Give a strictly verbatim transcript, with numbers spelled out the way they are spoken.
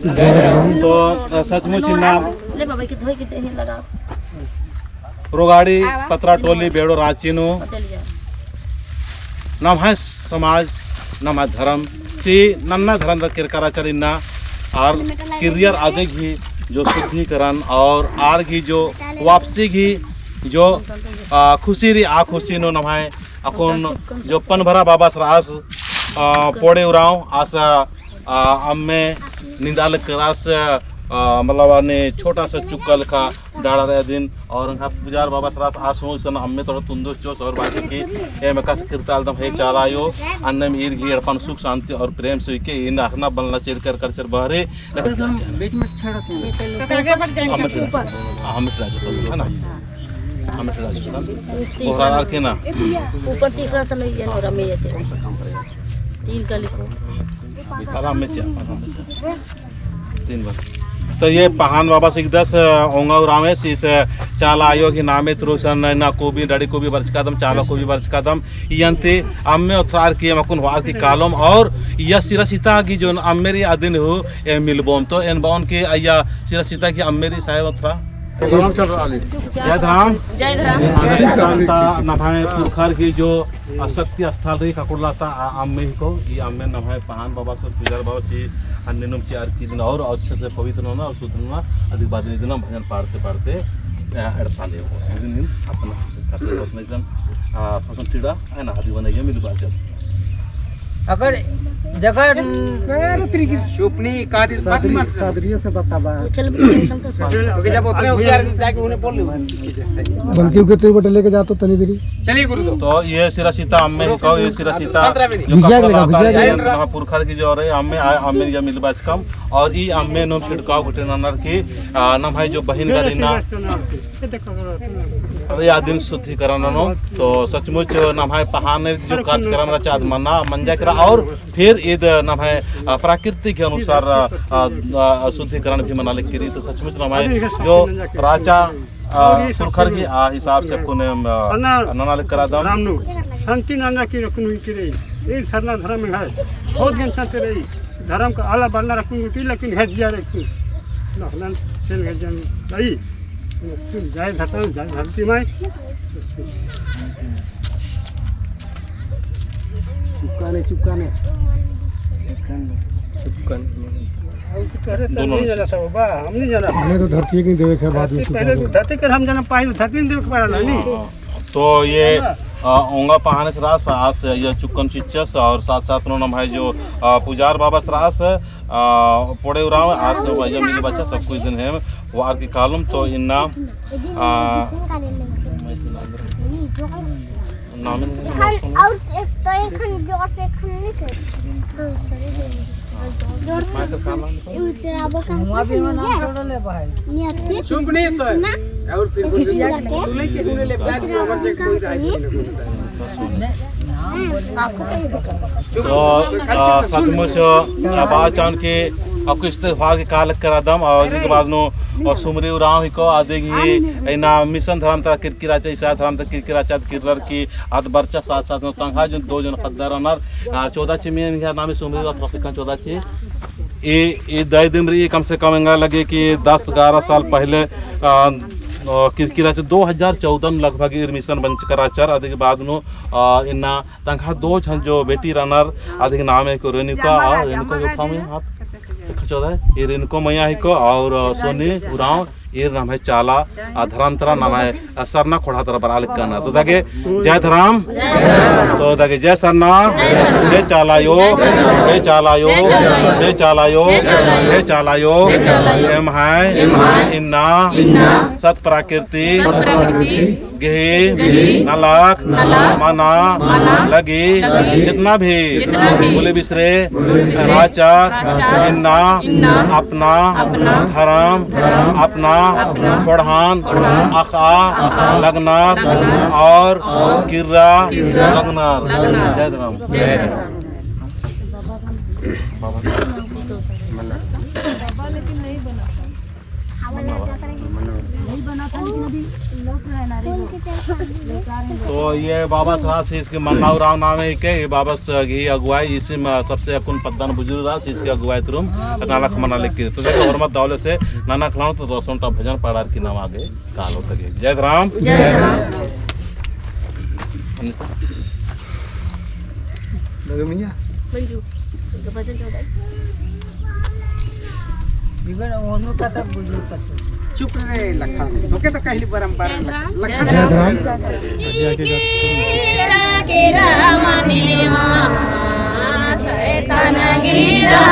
तो, अ, सचमुच इन्ना ले बाबा के धोई के देहे लगा। रोगाड़ी पतरा टोली बेड़ो राँची नू नम्है समाज, नम्है धरम ती नन्ना धरम ता केरका रहचर इन्ना, आर किर्रियर अदि गही जो शुद्धिकरण और आर गही जो वापसी गही जो, आ, खुशी रई, आ खुशी नू नम्है अक्कुन जो पनभरा बाबस रअस, आ, पोड़े उराँव आस, आ, अम्मे निंदा लगदस, आ, मतलब अन्ने छोटा सा चुक्का लेखा डाड़ा रई अदिन, और एंग्है पुजार बाबस रअस आस हूँ इसन अम्मे थोड़ा तुन्दुस चिओस और बाकी की एम एकासे किर्रतालदम हे चाला आयो, अन्नेम ईर गही एड़पन सुख शांति और प्रेम से हुई के इन्ना अख़ना बलना चेरकर करचर बहरे। हम बीच में छड़त हैं। हम इटला से, है ना? हम इटला से, कोहरा के ना? ऊपर तीसरा सन ये नोरा में ये थे। तीन कली को। आराम में से, आराम में से। तीन बार। तो ये पहान बाबा सिकदस, अ, ओंगा उराँवस, इस, अ, चाला आयो गही नामे तुरु सन ना कोबी, डड़ी कोबी बरचकादम, चाला कोबी बरचकादम, इयन्ती अम्मे ओथ्रार की एम अक्कुन होअर की कालोम और इया सिरा सिता गही जो अम्मे रई अदिन हूँ एम मिलबोम। तो एन बओन की अइया सिरा सिता गही अम्मे रई साहेब ओथ्रा। जय धरम। जय धरम। जय धरम। ता नम्है पुरखर गही जो शक्ति स्थल रई ककुड़ला ता आ अम्मे हिको, ई अम्मे नम्है पहान बाबस और पुजार बाबस अन्नेनुम चिअर की दिन और अच्छे से पवित्र नना और शुद्ध नना, अदिक बाद इदिन भजन पाड़ते पाड़ते, अ, एड़पा ले हो। इदिन अपना खाते बस नहीं जन, अ, फसन टीड़ा, है ना, अदिक बने ये मिल बाचल। अगर जगह सुपनी का दिन बात मत सादरिया से बताबा। तो जब उतरे होशियार से जाके उन्हें बोल लो। बल्कि उके तो बटे लेके जा तो तनी देरी। चलिए गुरु तो। तो ये सिरा सिता अम्मे कहो, ये सिरा सिता जो कपड़ा लाता है, ये नम्है पुरखर गही जो रई, अम्मे, अम्मे या मिलबाचकम। और ई अम्मे नुम छिड़काव गुट्ठी ननर की, आ, नम्है जो बहिन गरिना, अरे, आ दिन शुद्धिकरण ननो, तो सचमुच नम्है पहाने जो कार्यक्रम रचा आद मना, मंजा केरा, और फिर ईद नम्है, आ, प्राकृतिक के अनुसार, आ, आ, आ, शुद्धिकरण भी मना लगी रई, तो सचमुच नम्है जो राजा आ, पुरखर गही आ हिसाब से अक्कुन, आ, नना लगी रअदम। रामनु, शांति नना की रखनु की रई। ई सरना धरम है। बहुत दिन शांति रई। धरम का आला बरना रखनु की, लेकिन है जिया रखनु। नहलन चल गए जन रई। जय धरम, जय धरती माई। चुपकाने, चुपकाने। चुपकाने। अरे, तो दोनों नहीं जाना था बाबा, हम नहीं जाना। हमने तो धरती के देवे के बाद में धरती पहले चुपकाने। धरती के हम जाना पाई, धरती नहीं देवे के पड़ा ना, नहीं। हाँ, हाँ। तो ये, अ, ओंगा पहानेस रअस, आस ये चुक्कन चिच्चस और साथ-साथ नू नम्है जो, अ, पुजार बाबस रअस, अ, पोड़े उराँव आस भैया मिल बच्चा सब कुछ दिन है, वो आर की कालम तो इन्ना, अ, नाम ही नहीं। और एक तो एक खन जोर से खन नहीं कर। हाँ, जोर से। माइक का नाम? हुआ भी नाम छोड़ ले भाई। चुप नहीं तो। और फिर तू लेके तूने ले बैठ के ऊपर से कोई राय नहीं। तो, आ, सचमुच, आ, बात चाहन कि अब कुछ त्योहार के काल करादम और इनके बाद नू, और सुमरी उराँव हिको आदि गही इन्ना मिशन धरम तरा किरकिरा चा, ईसाई धरम तरा किरकिरा चा, किर्रर की आद बरचा साथ साथ नू तंग्है जो दो जन ख़द्दर रअनर, आ, चौदह ची में इनका नाम है सुमरी उराँव, चौदह ची। ई, ई दई दिम रई कम से कम एंगा लगे कि दस ग्यारह साल पहले, आ, आ, किरकिरा चा दो हज़ार चौदह में लगभग ईर मिशन बंचकर रहचर, आदि के बाद नू, आ, इन्ना तंग्है दो झन जो बेटी रअनर, आदि के नाम है को रेणुका और रेणुका जो था में हाथ खचोदा है, ये रेणुका मैया हिको और, अ, सोनी उराँव, ईर नम्है चाला, अ, धरम तरा नम्है, अ, सरना खोड़हा तरा बरआ लगी रअनर। तो दगे जय धरम, तो दगे जय सरना, जय चाला आयो, जय चाला आयो, जय चाला आयो, एम्है इन्ना सत प्राकृति गही नलख मना लगी जितना भी भूले बिसरे रहचर, इन्ना अपना धरम, अपना खोड़हन अख़आ लगनर और किर्रा लगनर। जय धरम। तो ये बाबस रअस इसके मन्ना उराँव नामे के, ये बाबस गही अगुवाई इसी में सबसे अक्कुन पद्दा नू बुजुर्ग रअस इसके अगुवाई तुरुम नाना ख़ मना लेके। तो देखो, और मत दावले से नाना ख़ लाओ तो दस घंटा भजन पाड़ार की नाम आगे कालो तक। जय राम। जय राम। लगे मिया। मंजू, तो भजन चौदह। इवन ओनो का तब बुझे कतो। चुप रे लखन। ओके तो कहली परंपरा लखन। जय राम। केरा केरा मनेवा शैतान गिरा।